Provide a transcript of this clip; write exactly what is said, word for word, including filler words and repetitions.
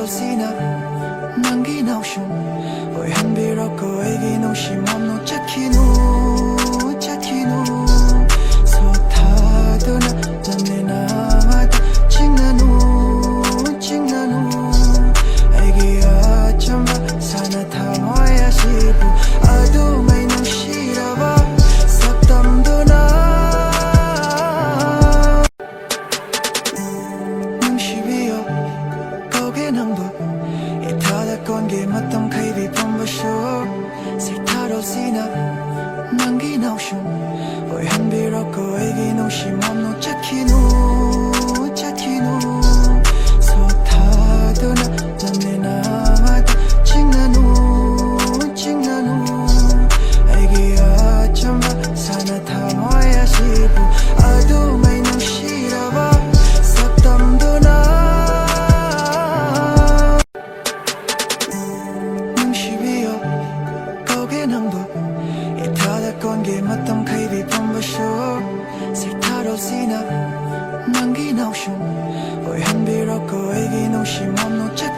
ꯁꯤꯅ ꯅꯪꯒꯤ ꯏꯅꯥꯎꯁꯨ ꯑꯣꯏꯍꯟꯕꯤꯔꯣꯀꯣ꯫ ꯑꯩꯒꯤ ꯅꯨꯡꯁꯤ ꯃꯝꯅꯣ ꯆꯠꯈꯤꯅꯨ, ꯆꯠꯈꯤꯅꯨ꯫ ꯁꯣꯠꯊꯗꯨꯅ ꯂꯝꯂꯦꯟ ꯑꯃꯗ ꯆꯤꯡꯅꯅꯨ, ꯆꯤꯡꯅꯅꯨ꯫ ꯑꯩꯒꯤ ꯑꯆꯝꯕ ꯁꯅꯥ ꯊꯃꯣꯏ ꯑꯁꯤꯕꯨ ꯑꯗꯨꯃꯩ ꯅꯨꯡꯁꯤꯔꯕ ꯁꯛꯇꯝꯗꯨꯅ ꯅꯨꯡꯁꯤꯕꯤꯌꯣ, ꯀꯧꯒꯦ ꯅꯪꯕꯨ꯫ ꯏꯊꯥꯗ ꯀꯣꯟꯒꯦ ꯃꯇꯝ ꯈꯩꯕꯤ ꯄꯨꯝꯕꯁꯨ ꯁꯩꯊꯥꯔꯣꯜꯁꯤꯅ ꯅꯪꯒꯤ ꯏꯅꯥꯎꯁꯨ ꯑꯣꯏꯍꯟꯕꯤꯔꯣꯀꯣ꯫ ꯑꯩꯒꯤ ꯅꯨꯡꯁꯤ ꯃꯝꯅꯣ ꯆꯠꯈꯤꯅꯨ, ꯆꯠꯈꯤꯅꯨ꯫ ꯁꯣꯠꯊꯗꯨꯅ ꯂꯝꯂꯦꯟ ꯑꯃꯗ ꯆꯤꯡꯅꯅꯨ, ꯆꯤꯡꯅꯅꯨ꯫ ꯑꯩꯒꯤ ꯑꯆꯝꯕ ꯁꯅꯥ ꯊꯃꯣꯏ ꯑꯁꯤꯕꯨ ꯑꯗꯨꯃꯩ ꯅꯨꯡꯁꯤꯔꯕ ꯁꯛꯇꯝꯗꯨꯅ ꯅꯨꯡꯁꯤꯕꯤꯌꯣ, ꯀꯧꯒꯦ ꯅꯪꯕꯨ꯫ ꯏꯊꯥꯗ ꯀꯣꯟꯒꯦ ꯃꯇꯝ ꯈꯩꯕꯤ ꯄꯨꯝꯕꯁꯨ ꯁꯩꯊꯥꯔꯣꯜꯁꯤꯅ ꯅꯪꯒꯤ ꯏꯅꯥꯎꯁꯨ ꯑꯣꯏꯍꯟꯕꯤꯔꯣꯀꯣ꯫ ꯑꯩꯒꯤ ꯅꯨꯡꯁꯤ ꯃꯝꯅꯣ ꯆꯠ